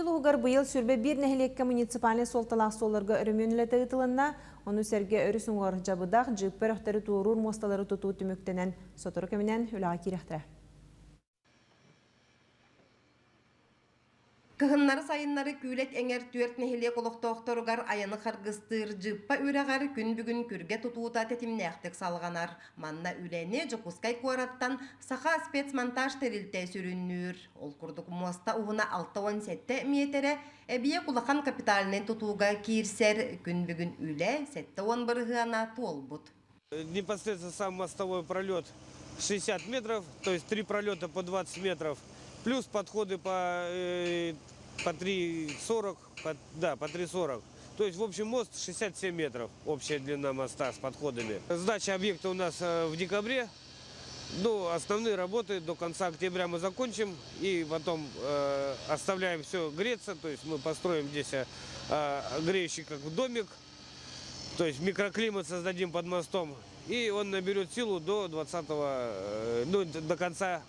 улууһугар быйыл 21 нэһилиэккэ муниципальнай суолталаах суолларга өрөмүөн үлэтэ ыытылынна. Ону сэргэ өрүс уҥуор Дьабыдах, Дьыыппа өрөхтөрү туоруур муосталары тутуу түмүктэнэн, сотору кэминэн үлэҕэ киириэхтэрэ. Кыһыннары-сайыннары Күүлэт эҥэр түөрт нэһилиэк олохтоохторугар айаны харгыстыыр Дьыыппа үрэҕэр күн бүгүн күргэ тутуута тэтимнээхтик салҕанар. Манна үлэни Дьокуускай куораттан Саха спецмонтаж тэрилтэ сүрүннүүр. Ол курдук муоста уһуна 67 миэтэрэ, эбийиэк улахан капитальнай тутууга киирсэр. Күн бүгүн үлэ 70 бырыһыана туолбут. Непосредственно сам мостовой пролет 60 метров, то есть три пролета по 20 метров, плюс подходы по 3,40, да, по 3,40. То есть, в общем, мост 67 метров, общая длина моста с подходами. Сдача объекта у нас в декабре. Ну, основные работы до конца октября мы закончим и потом оставляем все греться. То есть мы построим здесь греющий как домик, то есть микроклимат создадим под мостом, и он наберет силу до 20, ну, до конца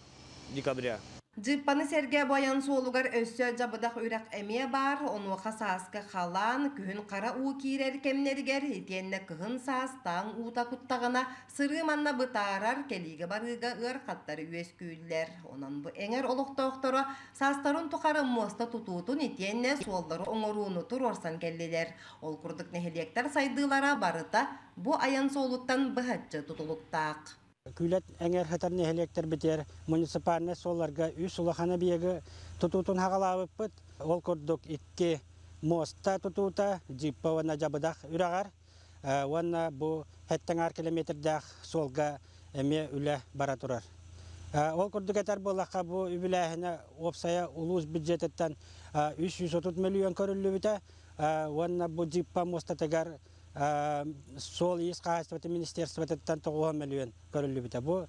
декабря. Дьыыппаны сэргэ байан суолугар өссө дьабыдах үрэх эмиэ баар, онуоха сааскы халаан, күһүн хара уу киирэр кэмнэригэр, итиэннэ кыһын саас тааҥ уута куттаҕына, сырыы манна бытаарар, кэлиигэ барыыга ыарахаттар үөскүүллэр. Онон бу эҥэр олохтоохторо саастарын тухары муоста тутуутун итиэннэ суоллары оҥорууну туруорсан кэллилэр. Ол курдук нэһилиэктэр сайдыылара барыта бу айан суолуттан быһаччы тутулуктаах. Күүлэт эҥэр сытар нэһилиэктэрбитигэр муниципальнай суолларга үс улахан объегы тутуутун хаҕалаабыппыт. Ол курдук икки муоста тутуута Дьыыппа уонна Дьабыдах үрэҕэр уонна бу хэттэ километрдаах суолга эмиэ үлэ бара турар. Ол курдук этэр буоллахха, бу үбүлээһинэ уопсайа улуус бюджетыттан 330 миллион көрүллүбүтэ уонна бу Дьыыппа муостатыгар суол-иис хаһаайыстыбатын министерствотыттан 90 мөлүйүөн көрүллүбүтэ. Бу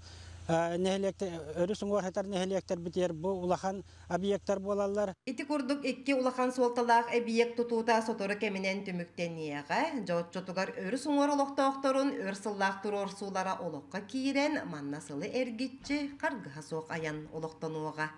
нэһилиэктэр өрүс уҥуор сытар нэһилиэктэрбитигэр бу улахан объектар буолаллар. Ити курдук икки улахан суолталаах эбийиэк тутуута сотору кэминэн түмүктэниэҕэ. Дьэ оччотугар өрүс уҥуор олохтоохторун өр сыллаах туруорсуулара олоххо киирэн, манна сылы эргиччи харгыһа суох айан олохтонуоҕа.